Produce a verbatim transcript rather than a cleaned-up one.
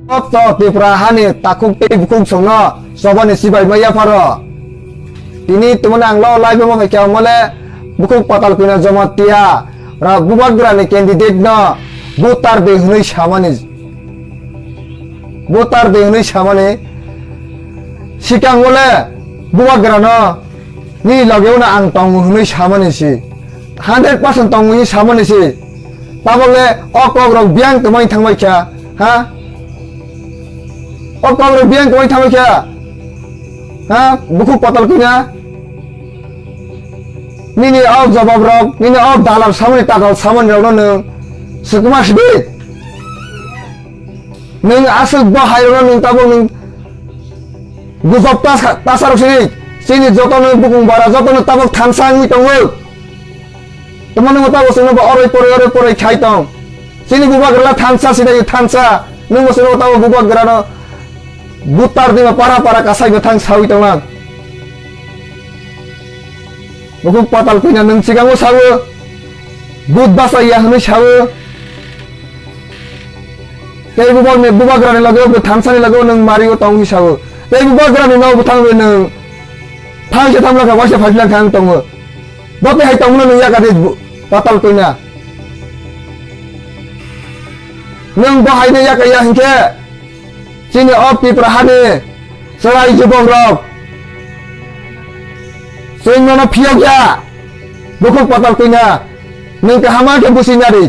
Joto Tripura hani takhuk tei bukhuk songno chobani chibai ma yapharo. Tini tumani ang lo live-o phaikha mole bukhuk Patal Kwina Jamatia ra Bubagrani candidate no voter de hwnwi samani. Voter de hwnwi samani. Sikang mole Bubagrano nini logeo no ang tongo hwnwi samani si. Hundred percent tongo hwnwi samani si. Tabole o kok rok biyang kwmai thangbai kha, ha? O kok rok biyang kwmai thangbai kha, ha? Bukhuk Patal Kwina. Nini o jawab rok, nini o dalal samani, tatal samani rok no nwng swkma sidi. Nwng aswk bo hai rok no nwng tabok nwng gujok ta, ta sa rok sini. Chini joto no bukung bara, joto no tabok thansa wngwi tongo. Tamo nwng tabo chwngno bo oroi poroi, oroi poroi khai tong. Chini Bubagra thansa sinai thansa. Nwng bo chwngno tabo Bubagrano butar dima para para kasai bo thang sawi tong lang. Bukhuk Patal Kwina nwng chikango sawo. But basa ya hwnwi sawo. Tei Bubak-, Bubagrani loge o thansani loge o nwng mario tong hi sawo. Tei Bubagrani no bwthang nwng thang se thang lakha, waisa phailang thang tongo. Bo tei hai tongmano nwng yakadi bu-, Patal Kwina. Nwng bo haino yakaya hinkhe chini o Tripura hani chwrai jubok rok chwng nono phiyok ya. Bukhuk Patal Kwina nwng kaham khe busi nari.